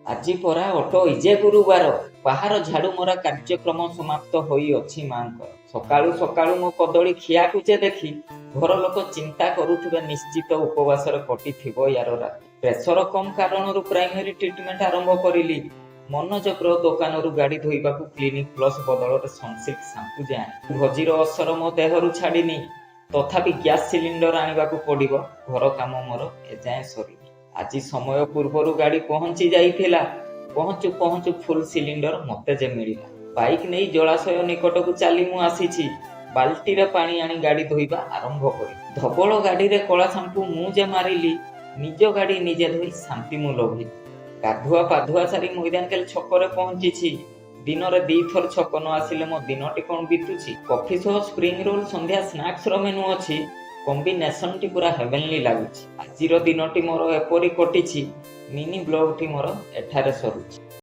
ଆଜି ପରା ଅଟ ଇଜେ ଗୁରୁବାର। ବାହାର ଝାଡୁ ମରା କାର୍ଯ୍ୟକ୍ରମ ସମାପ୍ତ ହୋଇଅଛି ମାଙ୍କର। ସକାଳୁ ସକାଳୁ ମୋ କଦଳୀ ଖିଆକୁ ଯେ ଦେଖି ଘର ଲୋକ ଚିନ୍ତା କରୁଥିବେ, ନିଶ୍ଚିତ ଉପବାସରେ କଟିଥିବ ୟାର ରାତି। ପ୍ରେସର କମ୍ କାରଣରୁ ପ୍ରାଇମେରୀ ଟ୍ରିଟମେଣ୍ଟ ଆରମ୍ଭ କରିଲି। ମନୋଜ ବ୍ରୋ ଦୋକାନରୁ ଗାଡି ଧୋଇବାକୁ କ୍ଲିନିକ ପ୍ଲସ୍ ବଦଳରେ ସନସିଲ୍କ ସାମ୍ପୁ ଯେ ଆଣି। ଭୋଜିର ଅସର ମୋ ଦେହରୁ ଛାଡ଼ିନି। ତଥାପି ଗ୍ୟାସ୍ ସିଲିଣ୍ଡର ଆଣିବାକୁ ପଡ଼ିବ। ଘର କାମ ମୋର ଏଯାଏଁ ସରିନି। ଆଜି ସମୟ ପୂର୍ବରୁ ଗାଡି ପହଞ୍ଚି ଯାଇଥିଲା। ପହଞ୍ଚୁ ପହଞ୍ଚୁ ଫୁଲ ସିଲିଣ୍ଡର ମତେ ଯେ ମିଳିଲା। ବାଇକ୍ ନେଇ ଜଳାଶୟ ନିକଟକୁ ଚାଲି ମୁଁ ଆସିଛି। ବାଲ୍ଟିରେ ପାଣି ଆଣି ଗାଡି ଧୋଇବା ଆରମ୍ଭ କରି। ଧବଳ ଗାଡିରେ କଳା ସାମ୍ପୁ ମୁଁ ଯେ ମାରିଲି। ନିଜ ଗାଡି ନିଜେ ଧୋଇ ଶାନ୍ତି ମୁଁ ଲଭିଲି। ଗାଧୁଆ ପାଧୁଆ ସାରି ମଇଦାନକେଲ ଛକରେ ପହଞ୍ଚିଛି। ଦିନରେ ଦିଥର ଛକ ନ ଆସିଲେ ମୋ ଦିନଟି କଣ ବିତୁଛି? କଫି ସହ ସ୍ପ୍ରିଙ୍ଗ ରୋଲ ସନ୍ଧ୍ୟା ସ୍ନାକ୍ସର ମେନୁ ଅଛି। କମ୍ବିନେସନଟି ପୁରା ହେଭେନଲି ଲାଗୁଛି। ଆଜିର ଦିନଟି ମୋର ଏପରି କଟିଛି। ମିନି ବ୍ଲଗଟି ମୋର ଏଠାରେ ସରୁଛି।